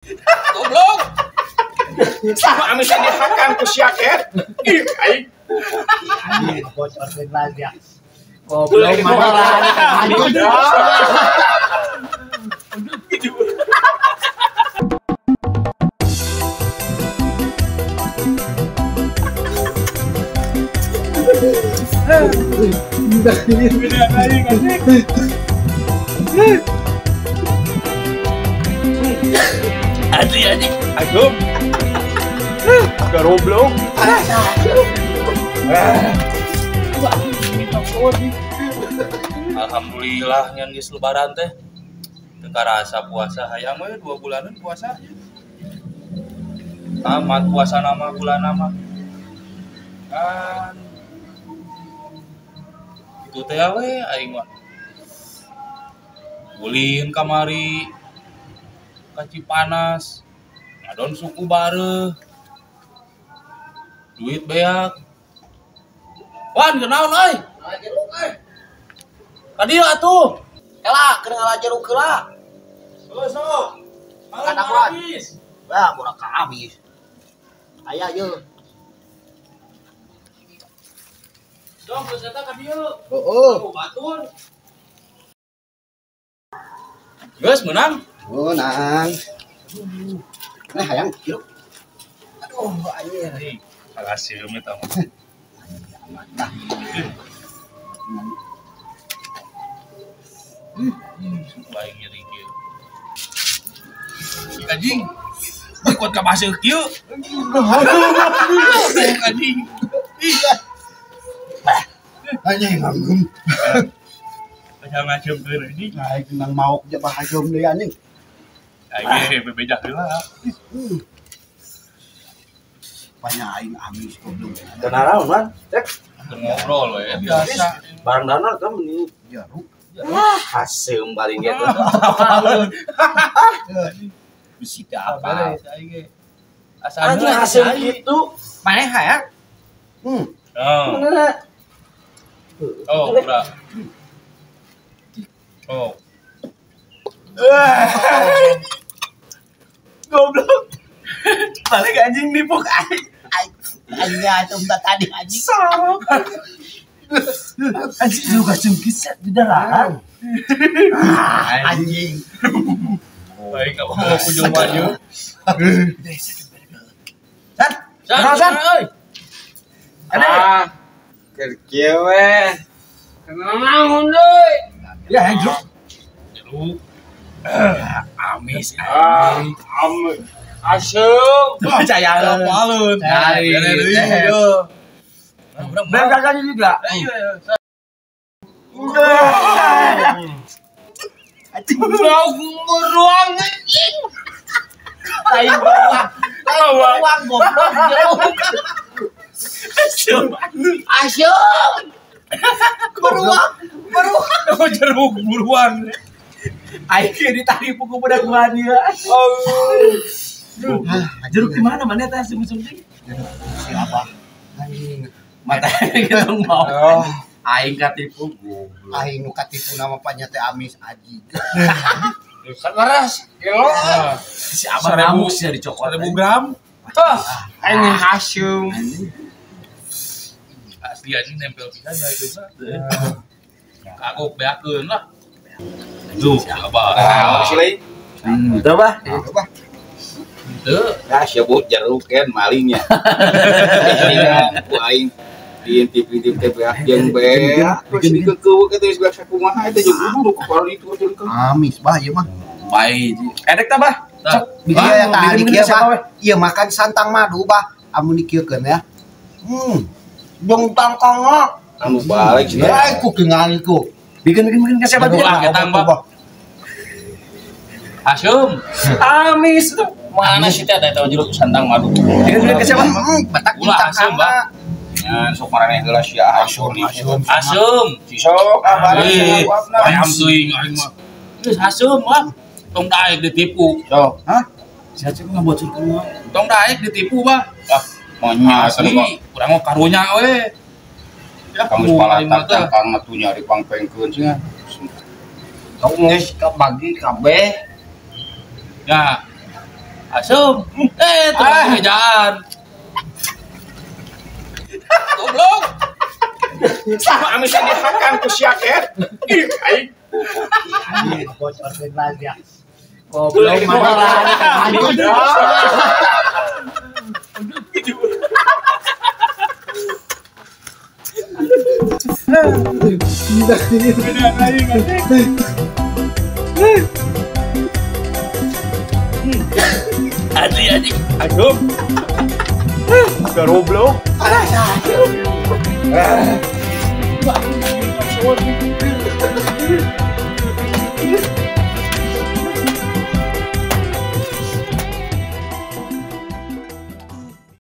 Goblok. Sama amis yang dihakan ku sia ket. Ih, aing. Bocorkeun lagi ya. Goblok mana anjing. Asli anjing. Aduh. Goblok. Alhamdulillah ngan geus lebaran teh. Teu karasa puasa hayang we 2 bulanan puasa. Tamat puasa nama bulan nama. Kan itu teh we aing mah. Ulin kamari ka Cipanas. Ngadon suku bareuh. Duit beak. Wan kenaon euy? Ngala jeruk euy. Ka dieu atuh. Ela keur ngala jeruk heula. Heuh sok. Malah habis. Wah, borak ka habis. Aya ieu. Sok geus eta ka dieu. Heeh. Batur. Geus meunang? Meunang. Nah, hayang jeruk. Aduh, anjir. Hasil eta mah. Mantap. Baik nyeri kieu. Anjing. Kuat ka baseuh kieu. Anjing. Anjing nganggung. Aya ngajeumkeun anjing. Aing nang maok je bahajeum deui anjing. Aing bebejak heula. Banyak aing amis goblok. Kenaraon man? Cek ngobrol we biasa. Barang dana teh meni jeruk. Haseum paling gitu. Bisi teh apa? Anjing haseum kitu. Maneh hayang? Oh. Oh, udah. Oh. Goblok. Balik anjing nipuk aing. Anjing atuh tadi anjing. Sok. Anjing juga jengkis di darah. Anjing. Baik, enggak mau kunjung maju. San, san, san. Ah, keur kieu we. Kenaon deui? Ya, jeruk. Jeruk. Amis. Amis. Asem. Percaya apalun. Dari. Beda juga. Iya. Anjing beruang anjing. Tai beruang. Tai beruang goblok jeruk. Asem. Asem. Beruang, beruang. Oh, jeruk beruang. Aing ditarik ku budak gua dia. Jeruk di mana mana teh asem-asem teh? Jeruk siapa? Anjing. Mata gitu mau. Aing katipu goblok. Aing nu katipu nama panya teh amis aji. Keras. Gelo. Si abah ngamuk sih dicokot 1000 gram. Aing hasum. Asli anjing nempel pisan ya itu mah. Kagok beakeun lah. Tuh, abah. Ah, si lain. Teu bah. Teu bah. Teu. Nah, sebut jeruk kan malingnya. Ku aing diintip-intip teh beak jeung beak. Terus dikeukeuk eta geus beak sakumaha eta jeung kudu ku itu teh. Amis bah ieu mah. Bae. Edek tah bah. Iya tah di kieu bah. Ieu makan santang madu bah. Amun dikieukeun ya. Jong tangkangna. Anu balik sih. Ya ku tingali ku. Bikin ke siapa dia? Ketang bah. Asum. Amis tuh. Mana sih teh ada eta jeruk santang madu. Bikin ke siapa? Batak ulah asem bah. Ngan sok maraneh heula sia asum. Asem. Si sok ah barang sia uapna. Ayam teuing aing mah. Geus asem lah. Tong daek ditipu. Sok. Hah? Si Acep ngabocorkeun mah. Tong daek ditipu bah. Ah, monya asli. Urang mah karunya we. Ya, Kang geus palatak kang atuh nyari pangpengkeun cenah. Kau geus kabagi kabeh. Ya. Asem. Terus ngejaan. Goblok. Sama amisnya dihakan ku sia ket. Ih, aing. Bocorkeun lagi ya. Goblok mana? Asli anjing. Aduh. Goblok. Aduh.